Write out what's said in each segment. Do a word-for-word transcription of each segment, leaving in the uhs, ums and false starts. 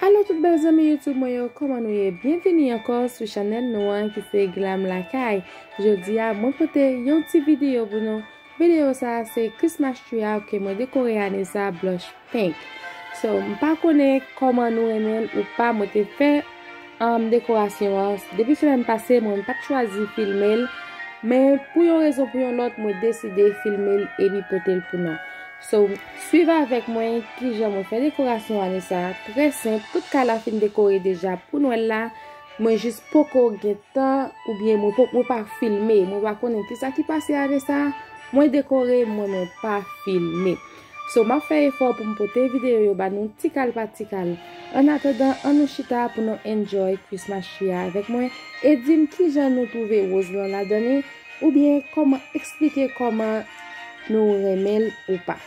Alo tout bèl zanmi YouTube mwen yo, kòman nou ye? Byenvini ankò sou chanèl nou an ki se Glam Lakay. Jodi a, mwen pote yon ti videyo pou nou. Videyo sa a se Christmas tree a ke mwen dekore ane sa a, blush pink. So, m pa konnen kòman nou renmen l ou pa, mwen te fè, um, dekorasyon an. Depi semèn pase, mwen pa t chwazi filme l, men pou yon rezon pou yon lòt, mwen deside filme l epi pote l pou nou. So, swiv avèk mwen kijan mwen fè dekorasyon ane sa a, trè senp, tout kay la fin dekore deja pou Nwèl la, mwen jis poko gen tan, oubyen mwen po-, mwen pa filme, mwen pa konnen kisa ki pase ane sa a, mwen dekore, mwen, mwen pa filme. So, m ap fè efò pou m pote videyo yo ba nou ti kal pa ti kal. Annatandan, ann nou chita pou nou enjoy Christmas tree a avèk mwen e di m kijan nou twouve woz lan ladan li, oubyen kòman, eksplike kòman nou renmen l ou pa.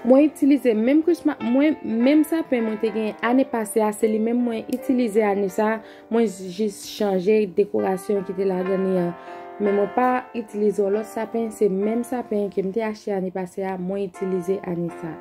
Mwen itilize menm Christmas, mwen, menm sapen mwen te gen ane pase a, se li menm mwen itilize ane sa a. Mwen jis chanje dekorasyon ki te ladan li an. Men mwen pa itilize yon lòt sapen, se menm sapen ke m te achte ane pase a, mwen itilize ane sa a.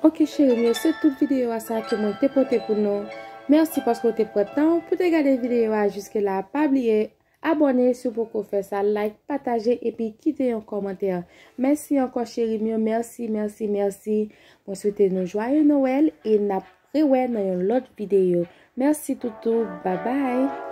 Ok, cheri m yo, se tout videyo a sa ke mwen te pote pou nou. Mèsi paske w te pran tan w pou te gade videyo a jiske la. Pa bliye abòne si w poko fè sa, like, pataje epi kite yon kòmantè. Mèsi ankò, cheri m yo. Mèsi, mèsi, mèsi. Mwen swete nou jwaye Nwèl e n ap rewè nan yon lòt videyo. Mèsi toutou. Babay.